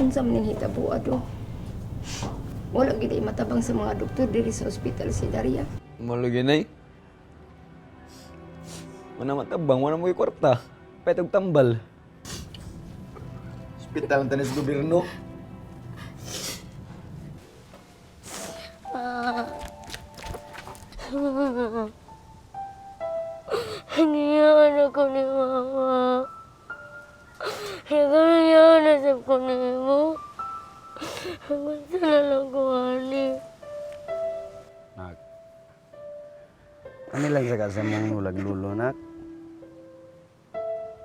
Unsa man ning hitabo ato? Wala gid ay matabang sa mga doktor diri sa ospital si Daria. Malugi na eh. Wala matabang, wala mo kwarta. Petog tambal. Hospital ang tanis gobyerno. Hingiyaan ako ni Mama. Hingiyaan na sa ko ni mo. Gusto na lang ko, ani. Nak. Ano lang sa sa mong nulag lulo, nak?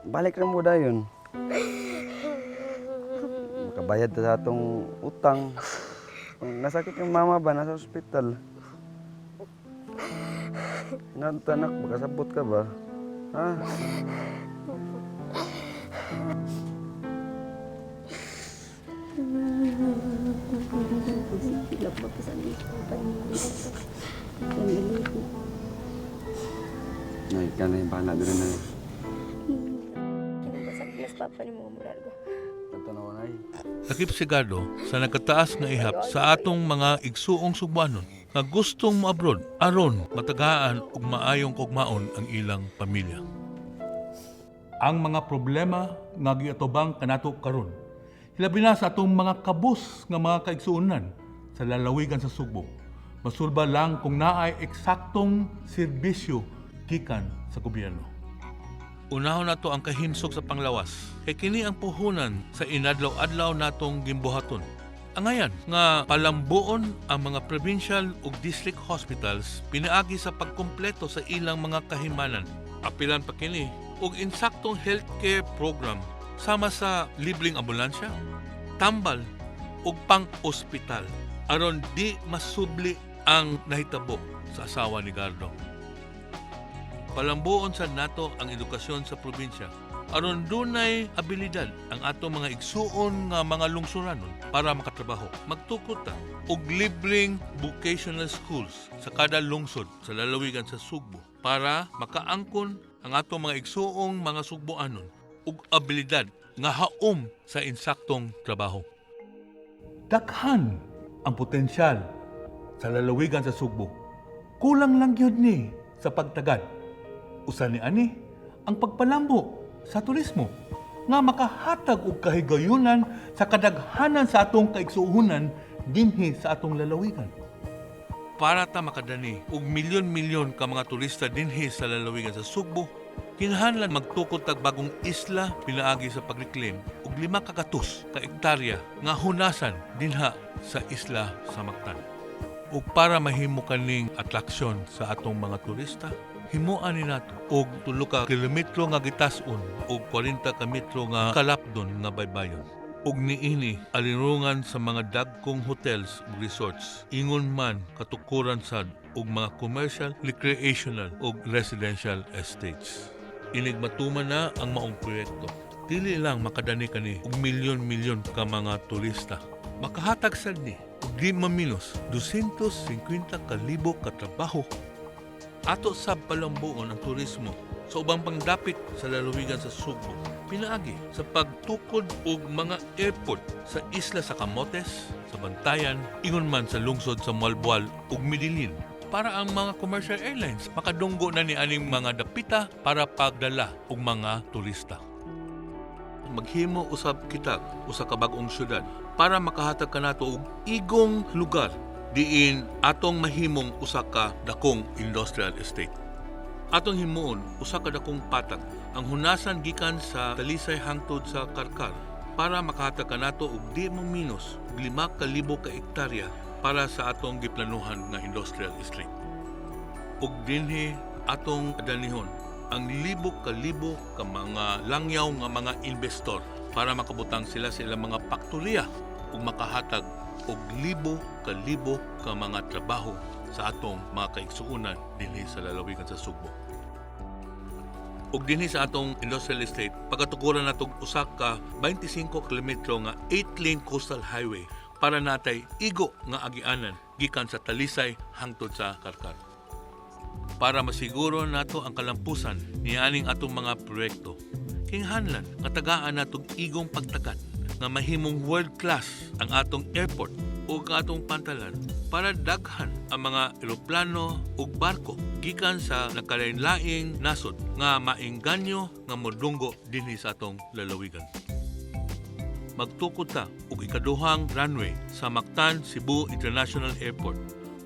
Balik na mo dayon. Makabayad ta sa atong utang. Kung nasakit yung mama ba, nasa ospital. Nanta, nak, makasabot ka ba? Ha? Silap ba pa sa ni Nay, ikaw na yung bahala doon na. Kinabasag papa ni mga mulargo. Tagtanaw, nay. Lakip si Gardo sa nagkataas nga ihap sa atong mga igsuong Sugbuanon nga gustong moabroad aron matagaan ug maayong kugmaon ang ilang pamilya. Ang mga problema nga giatubang kanato karon, hilabi na sa atong mga kabus nga mga kaigsuonan sa lalawigan sa Sugbo, masulba lang kung naay eksaktong serbisyo gikan sa gobyerno. Unahon nato ang kahimsog sa panglawas. Kay kini ang puhunan sa inadlaw-adlaw natong gimbuhaton. Angayan nga palambuon ang mga provincial ug district hospitals pinaagi sa pagkumpleto sa ilang mga kahimanan. Apilan pa kini og insaktong healthcare program sama sa libreng ambulansya, tambal ug pang-ospital aron di masubli ang nahitabo sa asawa ni Gardo. Palambuon sad nato ang edukasyon sa probinsya aron dunay abilidad ang atong mga igsuon nga mga lungsuranon para makatrabaho. Magtukod ta og libreng vocational schools sa kada lungsod sa lalawigan sa Sugbo para makaangkon ang atong mga igsuong mga Sugboanon og abilidad nga haom sa insaktong trabaho. Daghan ang potensyal sa lalawigan sa Sugbo. Kulang lang gyud ni sa pagtagad. Usa ni ani ang pagpalambo sa turismo nga makahatag og kahigayunan sa kadaghanan sa atong kaigsuonan dinhi sa atong lalawigan. Para ta makadani og milyon-milyon ka mga turista dinhi sa lalawigan sa Sugbo, kinahanglan magtukod tag bagong isla pinaagi sa pag-reclaim og 500 ka ektarya nga hunasan dinha sa isla sa Mactan. Ug para mahimo kaning atraksyon sa atong mga turista, himuan ni nato og 3 ka kilometro nga gitas-on ug 40 ka metro nga kalapdon nga baybayon. Ug niini alinungan sa mga dagkong hotels ug resorts, ingon man katukuran sad og mga commercial, recreational ug residential estates. Inig matuman na ang maong proyekto, dili lang makadani kani og milyon-milyon ka mga turista. Makahatag sad ni og di maminos 250 ka libo ka trabaho. Ato sa palambuon ang turismo sa ubang pangdapit sa lalawigan sa Sugbo pinaagi sa pagtukod og mga airport sa isla sa Camotes, sa Bantayan, ingon man sa lungsod sa Moalboal ug Medellin para ang mga commercial airlines makadunggo na ni aning mga dapita para pagdala og mga turista. Maghimo usab kita usa ka bag-ong syudad para makahatag kanato og igong lugar diin atong mahimong usa ka dakong industrial estate. Atong himuon usa ka dakong patag ang hunasan gikan sa Talisay hangtod sa Carcar para makahatag kanato og di mo minus og 5,000 ka hektarya para sa atong giplanuhan nga industrial estate. Ug dinhi atong danihon ang libo ka libo ka mga langyaw nga mga investor para makabutang sila sa ilang mga paktorya ug makahatag og libo ka libo ka mga trabaho sa atong mga kaigsuonan dinhi sa lalawigan sa Sugbo. Ug dinhi sa atong industrial estate, pagkatukuran natong usa ka 25 kilometro nga 8-lane coastal highway para natay igo nga agianan gikan sa Talisay hangtod sa Carcar. Para masiguro nato ang kalampusan nianing atong mga proyekto. Kinahanglan nga tagaan natong igong pagtagat nga mahimong world class ang atong airport ug ang atong pantalan para daghan ang mga eroplano ug barko gikan sa nakalain-laing nasod nga maengganyo nga modunggo dinhi sa atong lalawigan. Magtukod ta og ikaduhang runway sa Mactan Cebu International Airport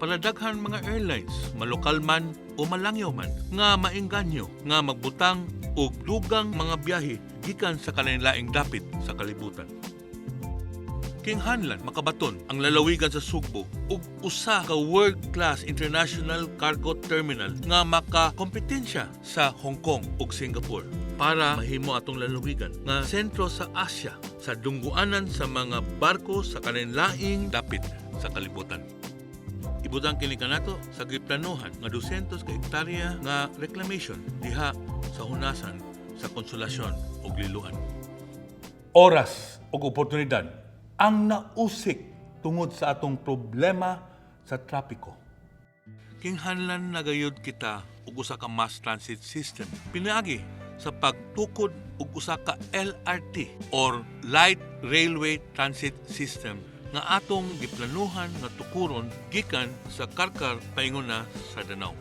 para daghan mga airlines, malokal man o malangyaw man, nga maengganyo nga magbutang og dugang mga biyahe gikan sa kalain-laing dapit sa kalibutan. Kinahanglan makabaton ang lalawigan sa Sugbo og usa ka world-class international cargo terminal nga makakompetensya sa Hong Kong ug Singapore para mahimo atong lalawigan nga sentro sa Asia sa dungguanan sa mga barko sa kalain-laing dapit sa kalibutan. Ibutang kini kanato sa giplanuhan nga 200 ka hektarya nga reclamation diha sa hunasan sa Konsolasyon ug Liloan. Oras ug oportunidad ang nausik tungod sa atong problema sa trapiko. Kinahanglan na gayud kita og usa ka mass transit system. Pinaagi sa pagtukod og usa ka LRT or Light Railway Transit System nga atong giplanuhan nga tukuron gikan sa Carcar paingon na sa Danao.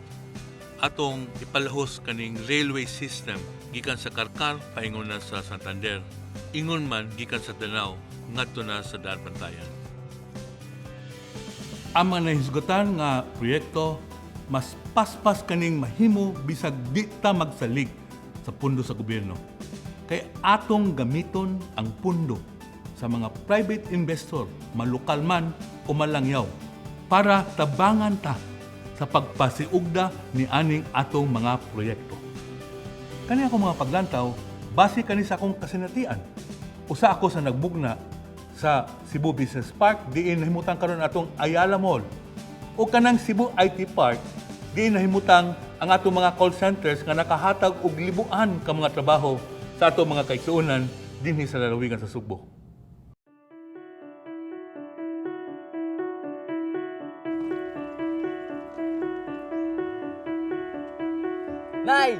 Atong ipalahos kaning railway system gikan sa Carcar paingon na sa Santander. Ingon man gikan sa Danao ngadto na sa Daanbantayan. Ang mga nahisgutan nga proyekto, mas paspas kaning mahimo bisag di ta magsalig sa pundo sa gobyerno. Kay atong gamiton ang pundo sa mga private investor, malokal man o malangyaw, para tabangan ta sa pagpasiugda ni aning atong mga proyekto. Kani ako mga paglantaw, base kani sa akong kasinatian. Usa ako sa nagbugna sa Cebu Business Park, diin nahimutang karon atong Ayala Mall. O kanang Cebu IT Park, diin nahimutang ang atong mga call centers nga nakahatag og libuan ka mga trabaho sa atong mga kaigsuonan dinhi sa lalawigan sa Sugbo. Nay!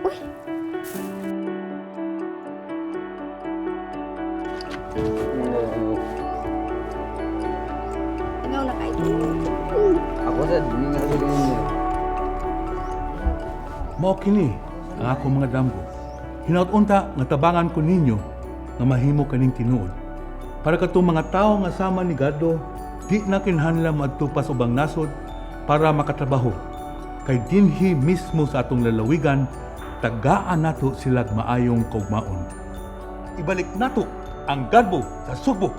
Uy! Ikaw na kayo. Ako sad, hindi nga sa ganyan. Mao kini ang akong mga damgo. Hinaut unta nga tabangan ko ninyo nga mahimo kaning tinuod. Para katong mga tawo nga sama ni Gado, di na kinahanglan moadto pa sa ubang nasod para makatrabaho. Kay dinhi mismo sa atong lalawigan, tagaan nato silag maayong kaugmaon. Ibalik nato ang Gadbo sa Sugbo.